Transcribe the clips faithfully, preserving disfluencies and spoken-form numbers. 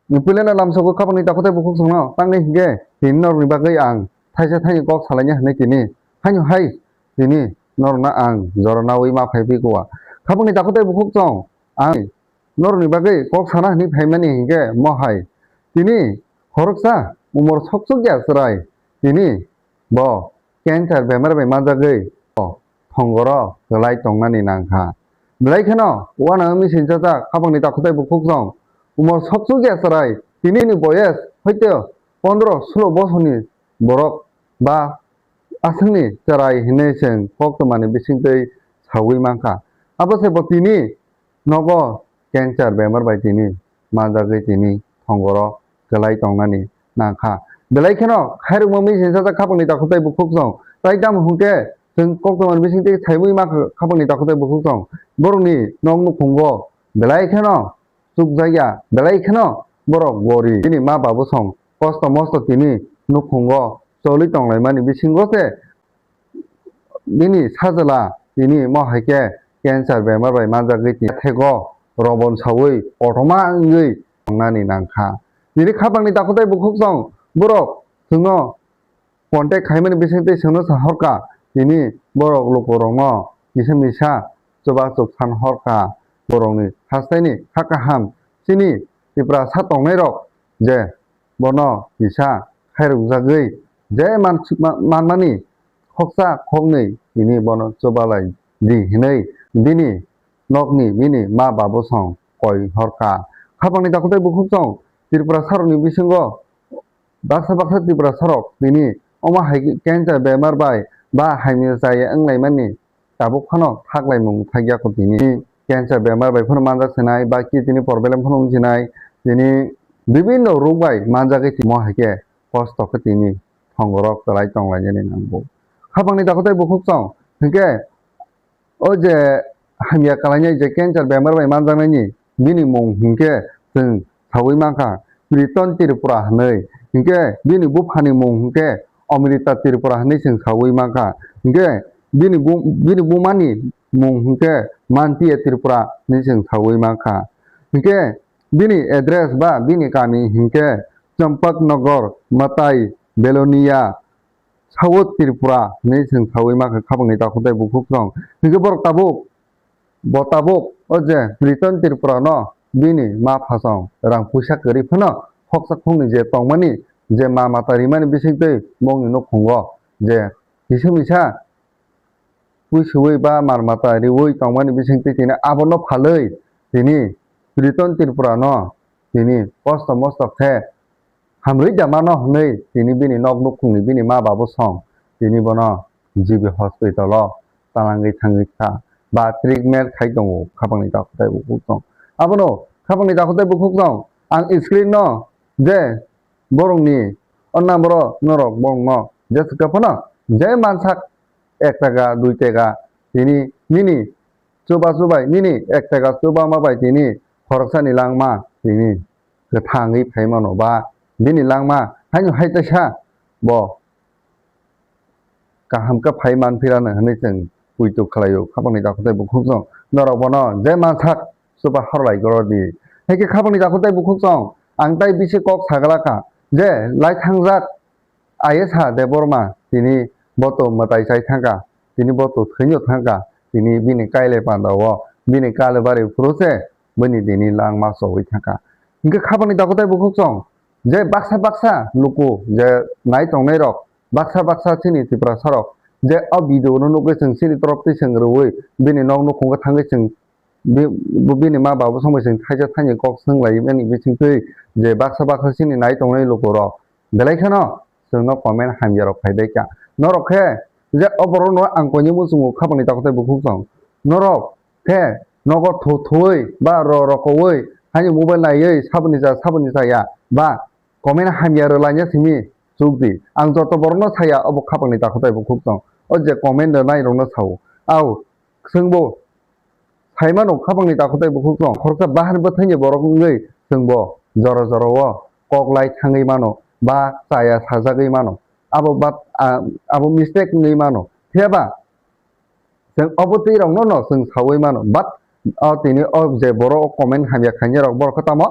Ni puilano lamsogo khapangni takhuk tei bukhuk songno, tangni hinkhe tini norokni bagwi ang thaisa thaini kok salaina hwnwi tini haino hai tini norokno ang jora naui ma phai phi kuwa. Khapangni takhuk tei bukhuk song ang norokni bagwi kok sana hwnwi phaimani hinkhe mo hai tini khoroksa umor sokchuk ya chwrai tini bo cancer bemar bai manjagwi bo thongoro kwlai tongnani nangkha. Belai kheno uanang wngwi sinchajak khapangni takhuk tei bukhuk song umor sokchuk ya chwrai tini ni boyes hoito pondro sulo bosorni borok ba aswkni chwrai hinwi chwng koktwmani bisingtwi saui mankha. Abo se bo tini nogo cancer bemar bai tini manjagwi tini thongoro kwlai tongnani nangkha. Belai kheno khairokma mui sinchajak khapangni takhuk tei bukhuk song. Tai tamo hwnkhe chwng koktwmani bisingtwi saiwi mankha khapangni takhuk tei bukhuk song. Borokni nok nukhungo belai kheno chukjakya, belai kheno borok gori. Bini ma babu song kosto mosto tini nukhungo choli tonglaimani bisingo se bini sajla tini mo hai khe cancer bemar bai manjagwi tini thego robon saui kotorma wngwi tongnani nangkha. Tini khapangni takhuk tei bukhuk song borok chwngno contact khaimani bisingtwi chwngno sa horkha, tini borok lukurokno kisa misa chubachu san horkha, borokni hastaini kha kaham chini Tiprasa tongnairok je bono kisa khairokjagwi je man-, ma-, manmani khoksa khoknwi tini bono chubalai di hinwi bini nokni bini ma babu song koi horkha. Khapangni takhuk tei bukhuk song Tiprasarokni bisingo baksa baksa Tiprasarok tini omo hai cancer bemar bai ba hamya chaya wnglaimani tabuk phano thaklaimung thakya kho tini. Cancer bemar bai phano manjak sinai ba kidney problem phano wng sinai, tini bibinno rok bai manjagwi timo hai khe kosto khe tini thongorok kwlai tonglainani nango. Khapangni takhuk tei bukhuk song hinkhe o je hamya kwlainai je cancer bemar bai manjaknaini bini mung hinkhe chwng saui mankha Priton Tripura hinwi. Hinkhe bini buphani mung hinkhe Amrita Tripura hinwi chwng saui mankha. Hinkhe bini bu-, bini bumani mung hinkhe Mantiya Tripura hinwi chwng saui mankha. Hinkhe bini address ba bini kami hinkhe Champak Nagar, Matai, Belonia, South Tripura hinwi chwng saui mankha khapangni takhuk tei bukhuk song. Hinkhe borok tabuk, bo tabuk o je Priton Tripura no bini ma phasong rang puisa kwrwi phano khoksa khoknwi je tongmani je ma mata rimani bisingtwi bongni nukhungo je kisa misa puisui ba mar mata riui tongmani bisingtwi tini abono phalwi tini Priton Tripura no tini kosto mosto khe hamrwi da mano hwnwi tini bini nok nukhungni bini ma babu song tini bono G B hospital o talangwi thangwi kha ba treatment khai tongo khapangni takhuk tei bukhuk song. Abono khapangni takhuk tei bukhuk song ang screen no je borokni o number o norok borokno jeswk phano je mansak ek taka dui taka tini nini chubachu bai nini ek taka chubama bai tini khoroksani langma tini kwthangwi phai mano ba bini langma haino hai teisa bo kaham khe phai man phirano hinwi chwng puitu khlaio khapangni takhuk tei bukhuk song norok bono je mansak chuba horlai goro di. Hai khe khapangni takhuk tei bukhuk song ang tai bisi kok sagala kha je lai thangjak I S ha Debbarma tini boto mwtai chai thangkha, tini boto thwino thangkha, tini bini kailai panda o bini kalibari phuru se bini tini langma chowi thangkha. Hinkhe khapangni takhuk tei bukhuk song je baksa baksa luku je nai tongnai rok baksa baksa chini Tiprasa rok je o video no nugwi chwng chini torop twi chwng rwui bini nok nukhungo thangwi chwng bi-, bo bini ma babu song bai chwng thaisa thaini kok swng lai mani bisingtwi je baksa baksa chini nai tongnai luku rok belai kheno chwngno comment hamya rok phai bai kha. Norok khe je o borok no ang koinwi muchungo khapangni takhuk tei bukhuk song. Norok khe nogo thu thuwi ba ro rokowi haini mobile naiwi saboni cha saboni chaya ba comment hamya rwlaina simi chukdi. Ang joto borokno saya obo khapangni takhuk tei bukhuk song. O je comment rwnai rokno sao. Au, chwngbo sai mano khapangni takhuk tei bukhuk song. Khoroksa bahan bwthaini borok wngwi chwngbo jora jora o kok lai thangwi mano ba chaya sajagwi mano. Abo ba, a, abo mistake wngwi mano. Phiya ba chwng obo twi rokno no chwng saui mano, but o tini o je borok o comment hamya khainai rok borok khe tamo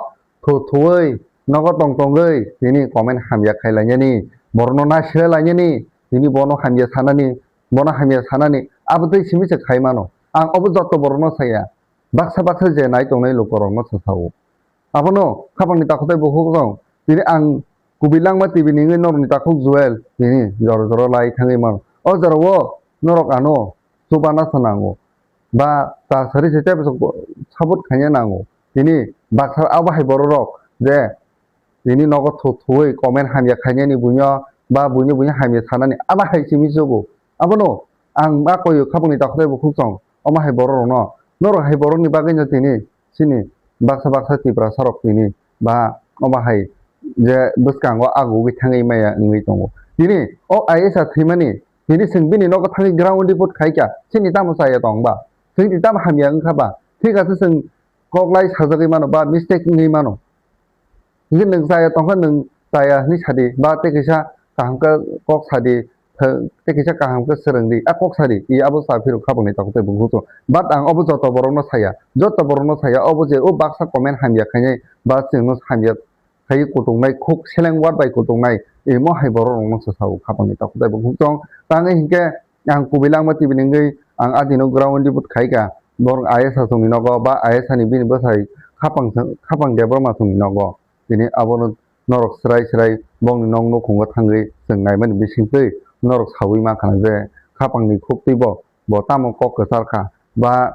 thu thuwi nogo tong tongwi tini comment hamya khai lainani, borokno naisle lainani, tini bono hamya sanani, bono hamya sanani, abo tei simi se khai mano. Ang obo joto borokno saya, baksa baksa je nai tongnai lukorokno se sao. Abono khapangni takhuk tei bukhuk rok, tini ang kubui langma T V ni wngwi norokni takhuk Joel tini jora jora lai thangwi mano. O jorao norok ano chubana se nango, ba ta sari se tei support khaina nango. Tini baksa abo hai borok rok je tini nogo thu-, thuwi comment hamya khainani buino ba buino buino hamya sanani abo hai simi chugo. Abono ang ma koyo khapangni takhuk tei bukhuk chong omo hai borok rokno, norok hai borokni bagwino tini chini baksa baksa Tiprasa rok tini ba omo hai je bwskango agugwi thangwi maya wngwi tongo. Tini o I A S thwimani tini chwng bini nogo thangwi ground report khaikha, chini tamo chaya tong ba? Chwng tini tamo hamya wngkha ba? Thik ase chwng kok lai sajagwi mano ba mistake wngwi mano. Hingke nwng chaya tongkha nwng chaya hinwi sadi ba tei kaisa kaham khe kok sadi, tei kaisa kaham khe swrwngdi a kok sadi, i abo sa phiro khapangni takhuk tei bukhuk chong. But ang obo joto borokno saya, joto borokno saya obo je o baksa comment hamya khainai ba chwngno hamya khai kutungnai khuk seleng ward bai kutungnai imo hai borok rokno se sao khapangni takhuk tei bukhuk chong. Tangwi hinkhe ang kubui langma T V ni wngwi ang adino ground report khaikha, borok I A S ni nogo ba I A S ni bini bwsai khapang, khapang Debbarma songni nogo. Tini abono norok srai srai bongni nok nukhungo thangwi chwng naimani bisingtwi norok saui mankha je khapangni khuk twibo bo tamo kok kwchar kha ba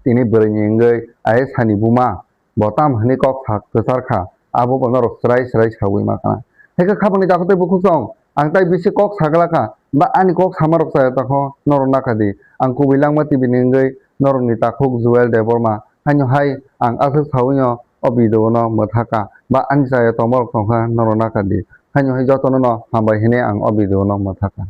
tini bwrwini wngwi I A S ni buma bo tam hwnwi kok sa kwchar kha, abo bo norok srai srai saui mankha. Haikhe khapangni takhuk tei bukhuk chong ang tai bisi kok sagla kha ba ani kok sama rok chaya tongkho norok nakha di. Ang kubui langma T V ni wngwi norokni takhuk Joel Debbarma haino hai ang aswk saui no o video no mwthak kha ba ani chaya tongma rok tongkha norok nakha di. Haino hai jotono no hambai hwnwi ang o video no mwthak kha.